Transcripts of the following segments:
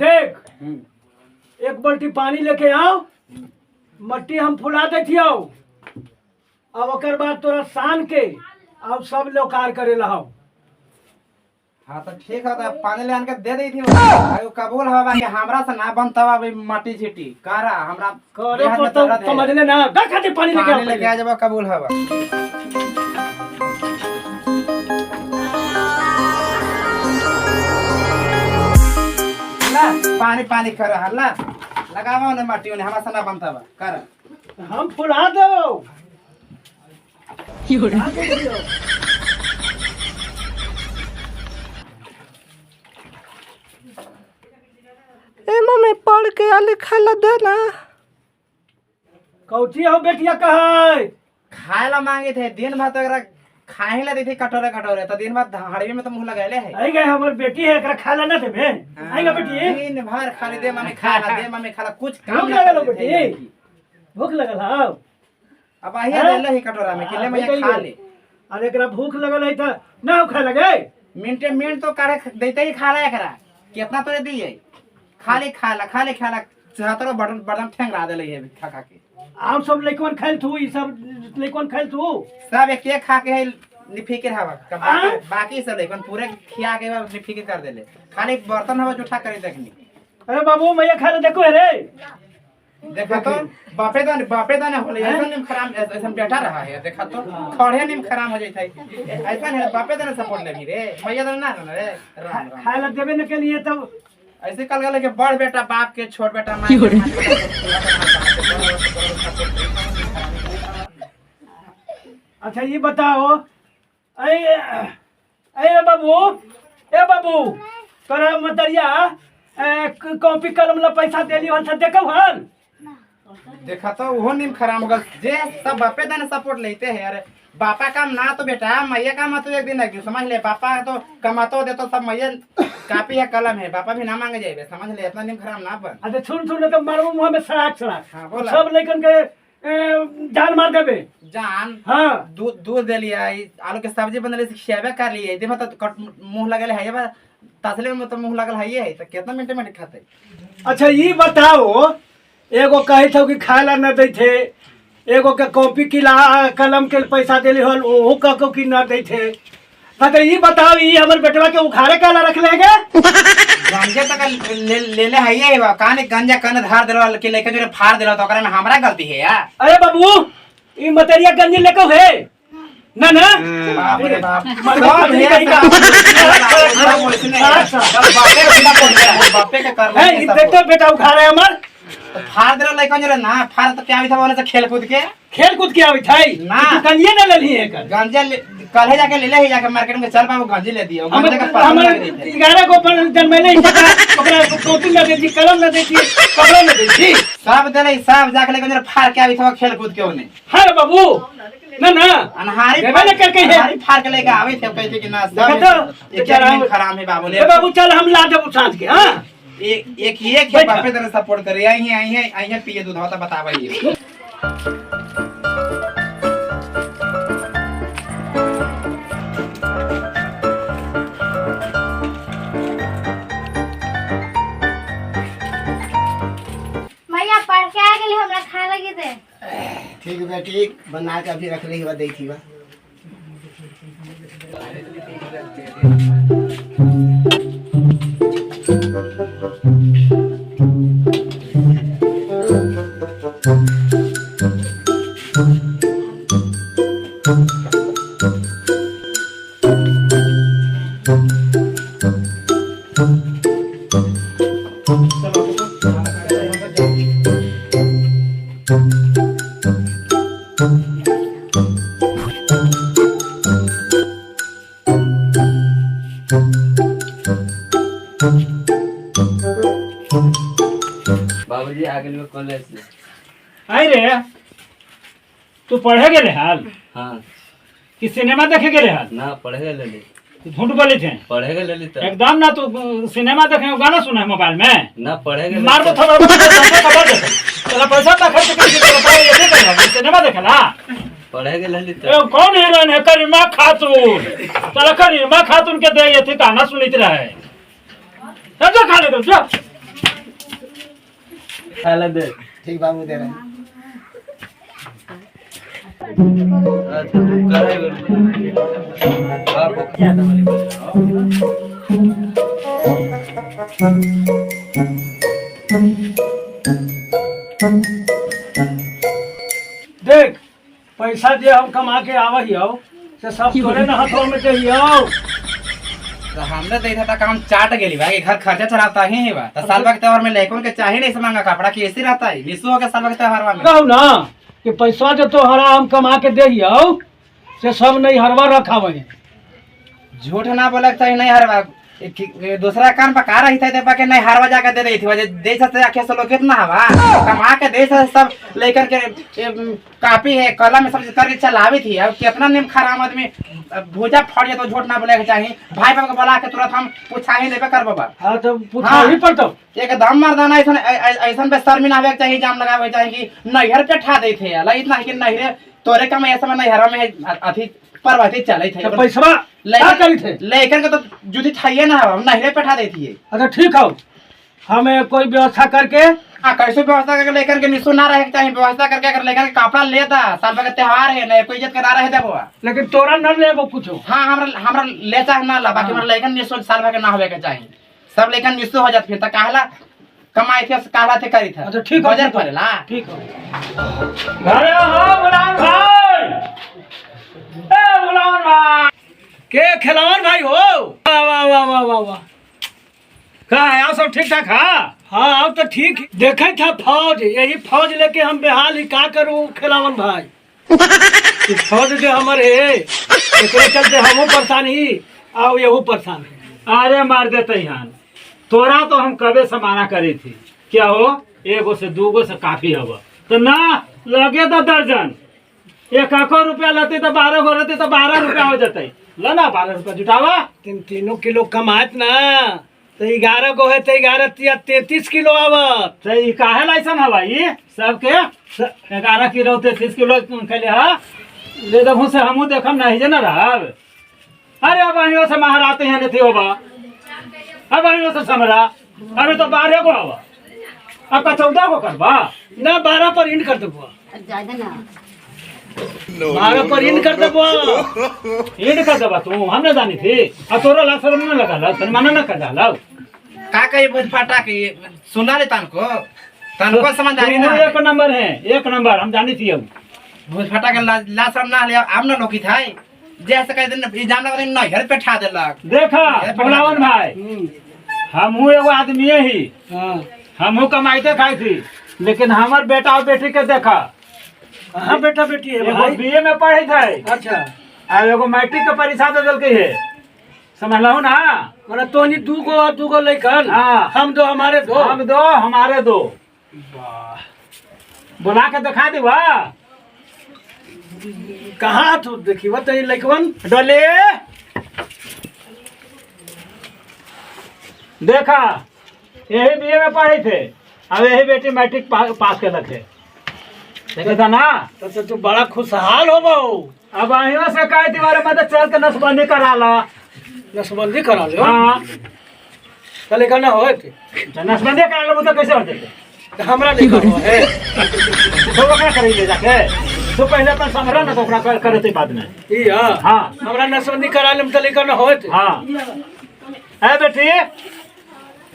देख, एक बाल्टी पानी लेके आओ, मट्टी हम फुला देती आओ। अब ओकर बाद तोरा सान के अब सब लोकार करे लहाओ। हाँ तो ठीक है, तो पानी ले आन के दे दी थी। आयो कबूल हवा, बाकी हमरा से ना बनता अभी माटी झीटी करा हमरा। करे देह में पर तो दर्द है। समझ ले ना गा खातिर पानी लेके आओ। पानी लेके आ जब कबूल हवा। ला पानी पानी कर ला लगावा ने माटी ने, हमरा से ना बनता बा कर। हम फुला दो। ए मम्मी, पढ़ के आले, खाला दे ना। कौची हो बेटिया कहा? खाए ला मांगे थे दिन भर, तो एकरा खाए ला देथे कटोरे कटोरे, तो दिन भर हड़वी में तो मुंह लगैले है। आई गए, हमर बेटी है, एकरा खाला ना देबे? आई गा बेटी। दिन भर खाली दे मम्मी खा ला, दे मम्मी खा ला, कुछ काम भूख ना लगल हो करे थे। बेटी? भूख लगल हो? अब आइए। हैं? ले ही कटोरा में कि ले मैया खा ले। अरे एकरा भूख लगल है त ना खाए लगे? मिनटे मिनट तो काढ़े देते ही खा ला। एकरा कितना तोरे दिए, खाली खा ला, खाली खा ला, चाहतरो बटन बटन ठेंगरा देले है खा खा के। आम सब लइकवन खाइल थू, ई सब लइकवन खाइल थू। सब एक एक खा के है निफिकिर हवा। आँ? बाकी सब लेकिन पूरे खिया के निफिकिर कर देले, खाली बर्तन हवा जूठा करे देखनी। अरे बाबू, मैया खाए ला देखो रे। देखा तो बापे दाने होले ऐसा निम खराम ऐसा बैठा रहा है। देखा तो खड़े निम खराम हो जाता है, ऐसा है। बापे दाने सपोर्ट लेबी रे, मैया दाने ना ना रे, राम राम। खाए ला देबे न के लिए तब। ऐसे कल गले के बड़ बेटा बाप के, छोट बेटा माँ के। अच्छा ये बताओ, अरे अरे बाबू, ए बाबू, तोरा मतरिया कॉपी कलम ला पैसा देली हल से देखो हल? देखा तो वो निम खराम हो गल जे सब बापे दाने सपोर्ट लेते हैं। अरे बापा काम ना तो बेटा मैया काम तो एक दिन एक दिन समझ ले। बापा तो कमातो दे तो सब मैया कापी है कलम है, बापा भी ना मांगे जाए, समझ ले। इतना निम खराम ना बन। अच्छा सुन सुन, तो मारबो मुंह में सड़ाक सड़ाक। हाँ, बोला। सब लइकन के जान मार देबे। जान? हाँ। दूध दूध दे लिया, आलू के सब्जी बनले से खियाबे कर लिए, देखो तो कट मुंह लगल है, ये बा तसले में तो मुंह लगल है, ये है तो कितना मिनट मिनट खाते। अच्छा ये बताओ, एगो कहे थो कि खाए ला न दै थे, एगो के कॉपी किला कलम के पैसा देली हल ओहो कह कि न दै थे। हाँ तो ये बताओ, ये हमर बेटवा के उखाड़े काला रख लेंगे? गंजे तक ले ले ले है ये बा काने गंजा कने धार देलो के लेके जो फाड़ देलो, तो ओकरा में हमरा गलती है यार? अरे बाबू, ये मतेरिया गंजी लेके है ना ना? बाप रे बाप। मर सब गई है, कहीं का। सब वैसने है। सब बापे के सपोर्ट है, बापे के कर है ले ये सपोर्ट। देखो बेटा उखाड़े हमर। तो फाड़ देलो लइकन जरे ना फाड़ तो क्या भी था बोले से खेल कूद के। खेल कूद के आवी थाई ना। तू गंजिए ना लेली है कर। गंजा कल जाके ले ले ही जाके मार्केट में, चल बाबू गंजी ले दियो, गंजे का हमर पसंद हमर लग रही थे। 11 को पर जन्मले ही ओकरा कॉपी न देती, कलम न देती, कपड़ा न देती। सब देले, सब जाके लेके जरे फाड़ के आवी था खेल कूद के ओने। हाँ रे बाबू, ना ना। अनहारी देबे न करके है। अनहारी फाड़ के लेके आवे थे, कहते कि ना सब देखा तो, एक बेचारा एक खराम है बाबू ले। ए बाबू, चल हम ला देबू साँझ के। हाँ। एक एक एक है बापे तरह सपोर्ट करे, आई है आई है आई है पिए दूध होता बतावा ये। मैया, पढ़ के आ गेली, हमरा खा लगी दे। ठीक बेटी, बना के अभी रख ली बा, दै थी बा। बाबूजी, आ गेल कॉलेज से। आई रे, तू पढ़े गेले हाल? हाँ। कि सिनेमा देखे गेले हाल? ना, पढ़े गेली। तू झूठ बोले थे। पढ़े गेली तो। एकदम ना, तू सिनेमा देखे, गाना सुना है मोबाइल में? ना, पढ़े गेली। मार दो थोड़ा खबर दे, तोरा पैसा ना खर्च कर के तोरा ये नहीं कर सिनेमा देखेला। पढ़े गेली तो। ए, कौन हीरोइन है? करीमा खातून। तोरा करीमा खातून के दे ये थी गाना सुनित रहे, समझो? खा ले दो जा। खाला दे। ठीक बाबू दे रहे हैं। अच्छा तू करे बाप। देख पैसा जे हम कमा के आवा ही हो से सब तोरे न हाथों में दे हो। तो हमने देखा था काम चाट गेली बा, घर खर्चा चलाता ही है बा। तो साल भर के त्योहार में लड़कों के चाहे नहीं से मांगा कपड़ा की ऐसी रहता है निशु हो गया साल भर के त्योहार में। कहू ना कि पैसा जो तोहरा हम कमा के दे हो से सब नहीं हरवा रखा वही। झूठ ना बोला चाहिए, नहीं हरवा दूसरा कान पर का रही थे के नहीं हरवा जाकर दे रही थी वजह देश से आखे से लोग कितना हवा कमा के देश से सब लेकर के कापी है कलम में सब करके चलावी थी। अब कितना निम खराब आदमी भूजा फट जाए तो झूठ ना बोले के चाहिए। भाई बाप के बोला के तुरंत हम पूछा ही लेबे कर बाबा। हाँ तो पूछा ही पड़तो। एकदम मर्दाना ऐसा ऐसा बेशर्मी ना आवे के चाहिए, जाम लगावे चाहिए कि नैहर पे ठा दे थे अला इतना कि नैहरे तोरे कम ऐसा में नैहरा में अथी परवाती चले थे। तो पैसा क्या करी थे लेकर के तो जुदी थाइए ना हम नहरे पे ठा देती है। अच्छा ठीक हो, हमें कोई व्यवस्था करके। हाँ कैसे व्यवस्था करके लेकर के निशु ना रहे चाहिए, व्यवस्था करके अगर लेकर के कपड़ा लेता साल भर का त्योहार है नहीं कोई इज्जत करा रहे देबो। लेकिन तोरा न लेबो कुछ। हाँ हमरा हमरा ले चाहे ना ला, बाकी हमरा लेकर निशु साल भर के ना होवे के चाहिए, सब लेकर निशु हो जात फिर त काहला कमाई थे काहला थे करी था। अच्छा ठीक हो, बजर पड़ेला। ठीक हो। अरे हो गुलाम भाई, ए गुलाम भाई के खिलावन भाई हो। वाह वाह वाह वाह वाह वाह, का है आप सब ठीक ठाक? हाँ हाँ अब तो ठीक देखे था फौज, यही फौज लेके हम बेहाल ही का करूँ खिलावन भाई। फौज जो हमारे है एकरे चलते हमहू परेशान ही आओ यहू परेशान है। अरे मार देते यहाँ तोरा तो हम कबे से माना करी थी क्या हो एगो से दूगो से काफी हवा तो ना लगे तो दर्जन एक रुपया लेते तो 12 गो रहते तो 12 रुपया हो जाते। ला ना 12 रुपया जुटावा। 3-3 किलो कमात ना तो 11 गो है तो 11 या 33 किलो आवत। तो ई काहे लाइसन हवा ये सबके 11 किलो 33 किलो खेले हा ले दबू से हमू देखम नहीं जे ना रहब। अरे अब अहियो से महाराते हैं नहीं होबा, अब अहियो से समरा अरे तो 12 गो हवा अब का 14 गो करबा ना 12 पर इन कर देबो। ज्यादा ना 12 पर इन कर देबो। इन कर देबा तू हम ना जानी थी अब तोरा ला शर्म ना लगा ला तन माना ना कर डाला का कही भूत फाटा के सुना ले तनको तनको समझदारी ना। एक नंबर है, एक नंबर हम जानी थी। अब भूत फाटा के ला शर्म ना ले आम ना लोकी था जैसे कह दिन इल्जाम लगा दिन नैहर पे ठा देलक। देखा भोलावन भाई हमहू एगो आदमी ही हमहू कमाइते खाई थी लेकिन हमार बेटा और बेटी के देखा। हाँ बेटा बेटी है एगो बीए में पढ़े थे। अच्छा और एगो मैट्रिक के परीक्षा दे देलकै है समझलहु ना। माने तोनी दूगो और दूगो लइकन। हाँ हम दो हमारे दो, हम दो हमारे दो। बुला के दिखा दे वाह कहाँ तू देखी वो तो लइकवन डोले देखा यही बीए में पढ़े थे अब यही बेटी मैट्रिक पास केलक है देखा ना। तो तू बड़ा खुशहाल हो बहु। अब अहियों से कहे थी बारे मदद चल के नसबंदी करा ला। नसबंदी करा लो? हाँ चले का ना होए थे नसबंदी करा लो तो कैसे हो जाते हमरा नहीं करो है तो ओकरा करी ले जाके तो पहले अपन समरा ना तो ओकरा करते बाद में ई। हां हां हमरा नसबंदी करा लेम त लेकर ना होए थे। हां ए बेटी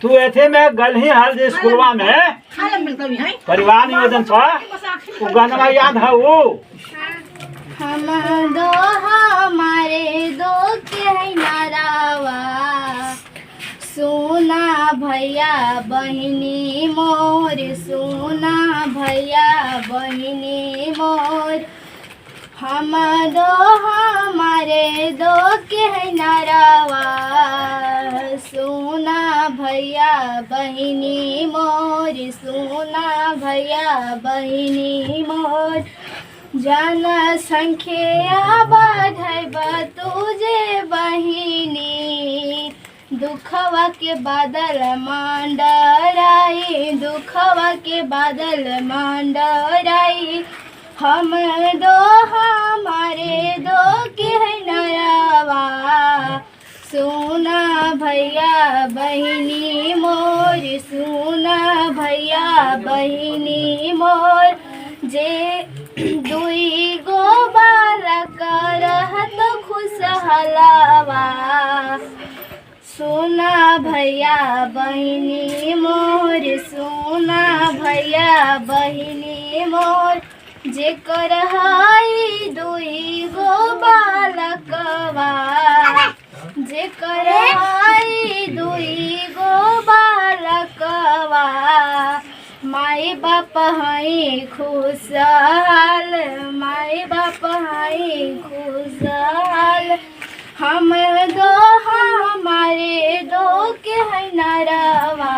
तू एथे में गल ही हल जे स्कूलवा में परिवार नियोजन पर उ गाना याद है वो हम दो हमारे दो के है नारावा सोना भैया बहिनी मोर, सोना भैया बहिनी मोर, हम दो हमारे दो के है नारावा सोना भैया बहिनी मोर, सोना भैया बहिनी मोर, जनसंख्या बढ़ब तुझे बहिनी, दुखवा के बादल मांडराई, दुखवा के बादल मांडराई, हम दो हमारे दो के है नरावा सोना भैया बहिनी मोर, सोना भैया बहिनी मोर, जे दुई गो बालक रहत खुशहलवा। सोना भैया बहिनी मोर, सोना भैया बहिनी मोर, जेकर हई दुई गो बालकवा, जेकर हई दुई गो बालकवा। माई बाप हई खुशहाल, माई बाप हई खुशहाल, हम दो हमारे दो के है नरवा।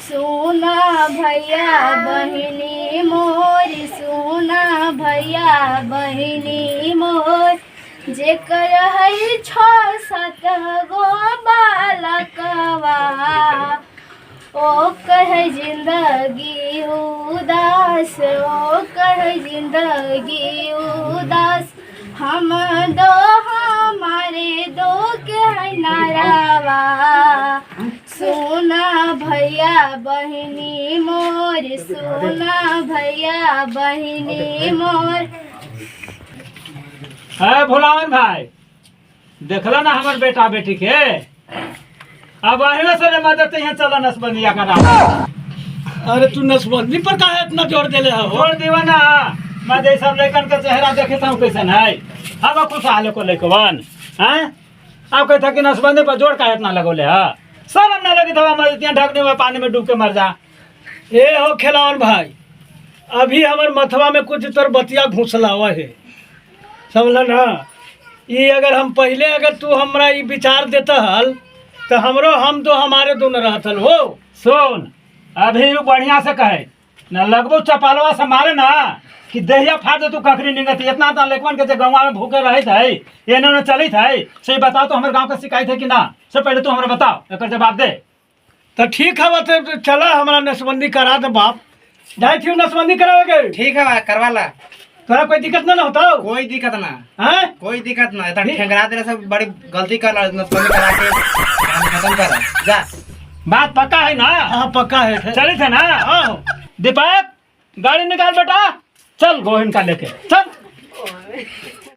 सोना भैया बहिनी मोर, सोना भैया बहिनी मोर, जेकर है 6 7 गो बालकवा, ओ कह जिंदगी उदास, ओ कह जिंदगी उदास, हम दो हमारे दो के है नारावा। सोना भैया बहिनी मोर, सोना भैया बहिनी मोर। है भोलावन भाई, देखला ना हमार बेटा बेटी के, अब अहियो से मदद यहाँ चला नसबंदिया का नाम। अरे तू नसबंदी पर काहे इतना जोर देले हो? जोर दीवा ना, मैं जैसा लड़कन के चेहरा देखे था कैसन है, अब खुशहाल को लड़कवन हैं, अब कहता कि नसबंदी पर जोर काहे इतना लगोले है, शर्म ना लगी था मर ढकने में पानी में डूब के मर जा। ए हो खेलावन भाई, अभी हमार मथवा में कुछ तोर बतिया घुसला हुआ है, समझल ना। ये अगर हम पहले अगर तू हमरा ये विचार देता हल तो हमरो हम दो हमारे दो न रहतल हो। सुन अभी बढ़िया से कहे न लगबो चपालवा से मारे ना कि देहिया फाड़ दे तू ककरी निंगत, इतना तो लेकवन के जे गाँव में भूखे रहित है एने ओने चलित है, से बताओ तो हमारे गाँव का शिकायत है कि ना, से पहले तू हमरा बताओ एक जवाब दे। तो ठीक है तो चला हमारा नसबंदी करा दे बाप, जाए थी नसबंदी करावे के। ठीक है करवा ला, तोरा कोई दिक्कत ना होता? कोई दिक्कत ना है, कोई दिक्कत ना, इतना ठेंगरा दे सब बड़ी गलती कर ला, नसबंदी करा के काम खत्म कर जा। बात पक्का है ना? हाँ पक्का है, चली थे ना? हाँ। दीपक गाड़ी निकाल बेटा, चल गोविंद का लेके चल।